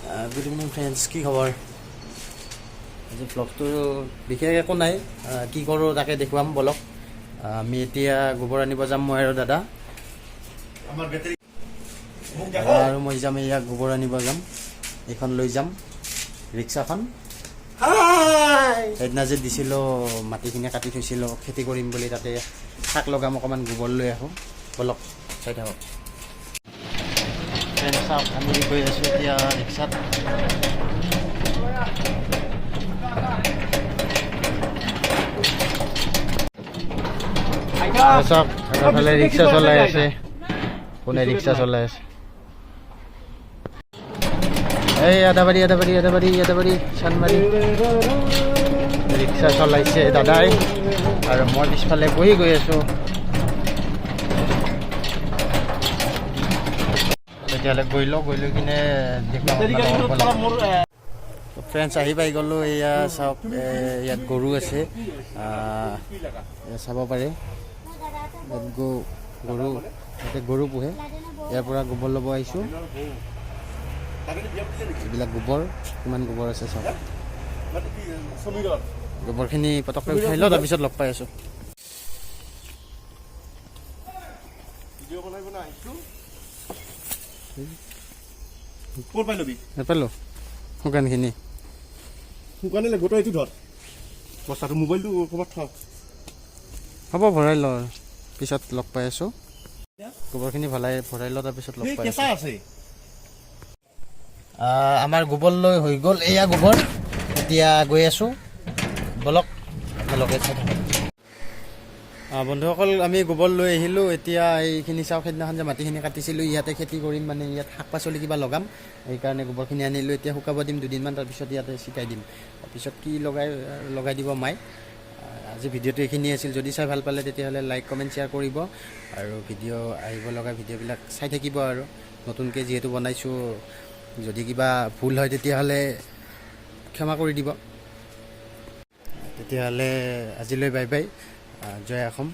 Good evening friends, কি খবৰ? আজি ভ্লগটো বিশেষ একো নাই। কি কৰোঁ তাকে দেখুৱাম বলক। আমি এতিয়া গোবৰ আনিব যাম, মই আৰু দাদা। আমাৰ বেটাৰী মোক দাদা আৰু মই যাম। এয়া গোবৰ আনিব যাম, এইখন লৈ যাম ৰিক্সাখন। সেইদিনা যে দিছিলোঁ, মাটিখিনি কাটি থৈছিলোঁ খেতি কৰিম বুলি, তাতে শাক লগাম। অকণমান গোবৰ লৈ আহোঁ বলক, চাই থাকক। ফ্ৰেণ্ড চাওক, আমি গৈ আছোঁ এতিয়া ৰিক্সাত। চাওক, আগৰফালে ৰিক্সা চলাই আছে। কোনে ৰিক্সা চলাই আছে? এই আদাবাৰী, আদাবাৰী, আদাবাৰী, আদাবাৰী, চানমাৰী। ৰিক্সা চলাইছে দাদাই আৰু মই পিছফালে বহি গৈ আছোঁ। তেতিয়াহ'লে গৈ লওঁ, গৈ লৈ কিনে দেখুৱাম আপোনালোকক, ব'লক। মোৰ ফ্ৰেণ্ডছ, আহি পাই গ'লোঁ। এয়া চাওক, ইয়াত গৰু আছে। এয়া চাব পাৰে, ইয়াত গৰু, ইয়াতে গৰু পোহে। ইয়াৰ পৰা গোবৰ ল'ব আহিছোঁ। এইবিলাক গোবৰ, কিমান গোবৰ আছে চাওক। সমীৰৰ গোবৰখিনি পটককৈ উঠাই লওঁ, তাৰপিছত লগ পাই আছোঁ। ভিডিঅ' বনাই বনাই আহিছো। ক'ত পাই ল'বি? নাপালোঁ শুকানখিনি। শুকানে লাগিব। তই এইটো ধৰ বস্তাটো, মোবাইলটো ক'ৰবাত থ। হ'ব, ভৰাই লওঁ আৰু পিছত লগ পাই আছোঁ। গোবৰখিনি ভৰাই ভৰাই লওঁ, তাৰপিছত লগ এই পাই কেঁচা আছোঁ। আছে। আমাৰ গোবৰ লৈ হৈ গ'ল। এয়া গোবৰ, এতিয়া গৈ আছোঁ। বলক, আপোনালোকে চাই থাকক। বন্ধুসকল, আমি গোবৰ লৈ আহিলোঁ। এতিয়া এইখিনি চাওক, সেইদিনাখন যে মাটিখিনি কাটিছিলোঁ, ইয়াতে খেতি কৰিম, মানে ইয়াত শাক পাচলি কিবা লগাম। সেইকাৰণে গোবৰখিনি আনিলোঁ। এতিয়া শুকাব দিম দুদিনমান, তাৰপিছত ইয়াতে ছিটাই দিম। তাৰপিছত কি লগাই লগাই দিব মায়ে। আজি ভিডিঅ'টো এইখিনি আছিল। যদি চাই ভাল পালে, তেতিয়াহ'লে লাইক, কমেণ্ট, শ্বেয়াৰ কৰিব আৰু ভিডিঅ' আহিব লগা ভিডিঅ'বিলাক চাই থাকিব। আৰু নতুনকৈ যিহেতু বনাইছোঁ, যদি কিবা ভুল হয় তেতিয়াহ'লে ক্ষমা কৰি দিব। তেতিয়াহ'লে আজিলৈ বাই বাই। জয় অসম।